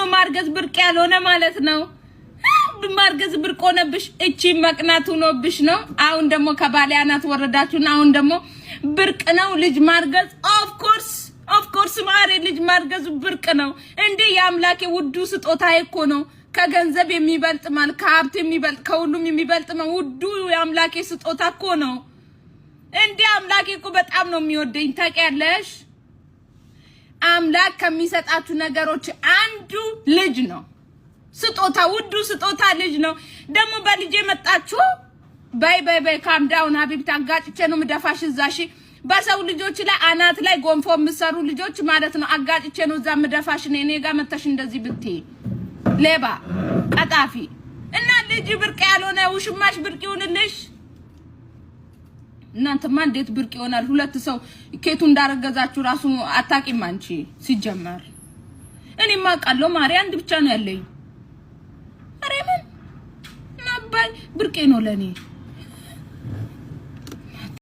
ነው ማርገዝ ብርቅ ያልሆነ ማለት ነው? ማርገዝ ብርቅ ሆነብሽ። እቺ መቅናት ሆኖብሽ ነው። አሁን ደግሞ ከባሌ አናት ወረዳችሁና አሁን ደግሞ ብርቅ ነው ልጅ ማርገዝ። Of course, of course ማሬ፣ ልጅ ማርገዙ ብርቅ ነው እንዴ! የአምላኬ ውዱ ስጦታ እኮ ነው። ከገንዘብ የሚበልጥ ማለት፣ ከሀብት የሚበልጥ፣ ከሁሉም የሚበልጥ ነው። ውዱ የአምላኬ ስጦታ እኮ ነው። እንዴ፣ አምላኬ እኮ በጣም ነው የሚወደኝ፣ ታውቂያለሽ። አምላክ ከሚሰጣችሁ ነገሮች አንዱ ልጅ ነው። ስጦታ፣ ውዱ ስጦታ ልጅ ነው። ደግሞ በልጅ የመጣችሁ፣ በይ በይ በይ፣ calm down ሀቢብቲ፣ አጋጭቼ ነው ምደፋሽ እዛ። እሺ፣ በሰው ልጆች ላይ አናት ላይ ጎንፎ የምትሰሩ ልጆች ማለት ነው። አጋጭቼ ነው እዛ ምደፋሽ። እኔ ጋር መተሽ እንደዚህ ብትይ፣ ሌባ ቀጣፊ። እና ልጅ ብርቅ ያልሆነ ውሽማሽ ብርቅ ይሁንልሽ። እናንተማ እንዴት ብርቅ ይሆናል? ሁለት ሰው ኬቱ እንዳረገዛችሁ ራሱ አታቂም አንቺ ሲጀመር። እኔማ አውቃለሁ ማሪ፣ አንድ ብቻ ነው ያለኝ። ኧረ ምን ናባይ ብርቄ ነው ለኔ።